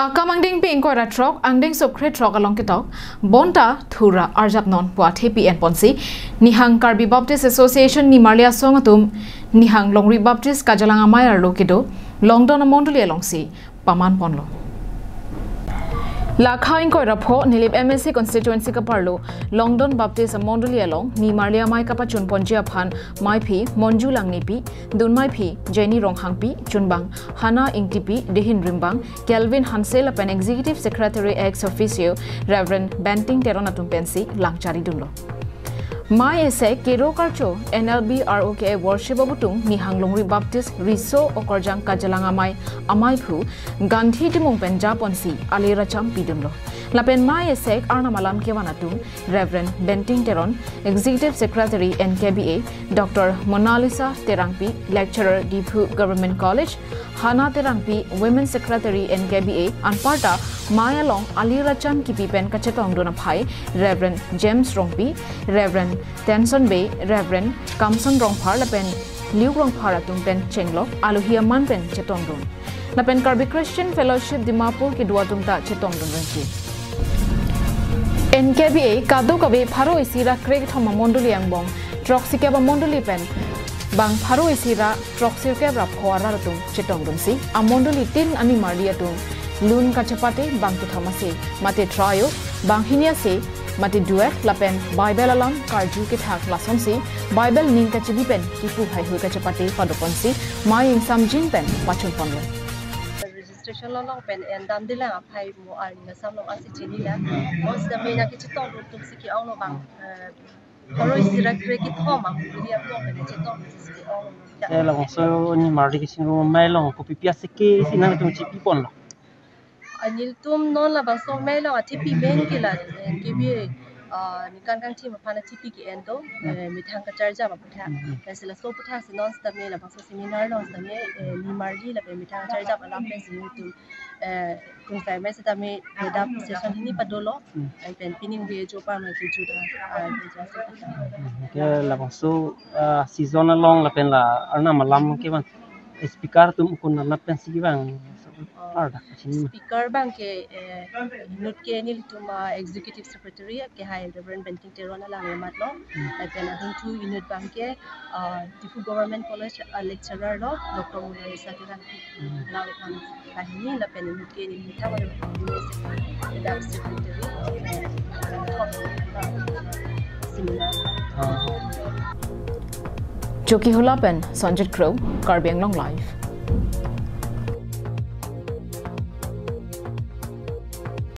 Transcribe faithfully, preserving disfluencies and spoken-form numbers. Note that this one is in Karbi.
Akam angdengpi ingkoi ra throk, angdengso kre throk along ketok, bonta thura arjapnon pu athepi enponsi, Nihang Karbi Baptist Association Nimarli Asong atum, Nihang Longri Baptist Kajalang Amei arlo kedo, Longdon amondoli alongsi, paman ponlo. Lakha ingkoi ra pho, Nilip M A C constituency kaparlo, Longdon Baptist amondoli along, Nimarli Amei kapachun ponji aphan, meiphi, Monju Langnipi, dunmeiphi, Jenny Ronghangpi, chunbang, Hana Ingtipi, dehin rimbang, Kelvin Hanse lapen Executive Secretary ex officio Reverend Benting Teron atum pensi langchari dunlo. Mei esek kero karcho N L B R O K A worship abutung Nihang Longri Baptist Riso Okorjang Kajalang Amei ameiphu Gandhi Timung pen japonsi ali racham pidunlo. Lapen mei esek Arnam alam kevan atum Reverend Benting Teron, Executive Secretary N K B A, Doctor Monalisa Terangpi, Lecturer Diphu Government College, Hana Terangpi, Women Secretary N K B A, anparta mei along ali racham kipi pen kachetongdun aphai, Reverend James Rongpi, Reverend Tenson Bey, Reverend Kamson Rongphar lapen Luke Rongphar atum pen chenglok, alohi aman pen chetongdun. Lapen Karbi Christian Fellowship Dimapur kedo atum ta chetongdun rengki. N K B A kadokave pharo isi ra kre kethom amondoli angbong, throksi kep amondoli pen, bang pharo isi ra throksi kep ra pho arat atum chetongdunsi, amondoli tin animarli atum lun kachepate bang kethom ase, mate trio, banghini ase, mate duet lapen Bible alam karju kethak lasonsi, Bible ning kachibi pen kipu haihui kachepate padoponsi, mei ingsamjin pen pachun ponlo. Registration along pen endam dilang aphai mo arni asam long asi chinilang. Mo sitame nangkachetongdun atumsi ke-onglo bang, eh, pharo isi ra kre kethom amondoli angbong pen chetongdunsi ke-onglo. Eh, labangso Nimarli kachingrum amei along kopi pi ase ke isi nangtum chipi ponlo? Nelitum non labangso amei along athepi pen ke la, eh, N K B A, ah, ningkan kangthim aphan athepi ke-en do, eh, methang kacharjap aputhak. Hmm. Lasi laso aputhak si non sitame labangso seminar along sitame, eh, Nimarli lapen methang kacharjap alam pensi nelitum, eh, kungsai amei sitame ledap session hini padolo. Hmm. Lapen pining ve jo pa ma ju ju da, ah, ju ju ase kata. Hmm. Ke labangso, ah, season along lapen la Arnam alam kevan speaker atum kun nat pensi kevang. Oh. Ardak sini. Speaker abang ke, eh, inut ke nelitum, ah, Executive Secretary ke hai Reverend Benting Teron alang emat lo. Hmm. Lapen adungthu inut abang ke, ah, Diphu Government College, ah, lecturer lo, Doctor Monalisa Terangpi. Hmm. Lang kan kahini lapen inut ke nelitum methang lo, Secretary, eh, seminar. Ah. Chokihola pen Sanjit Kro, Karbi Anglong Live.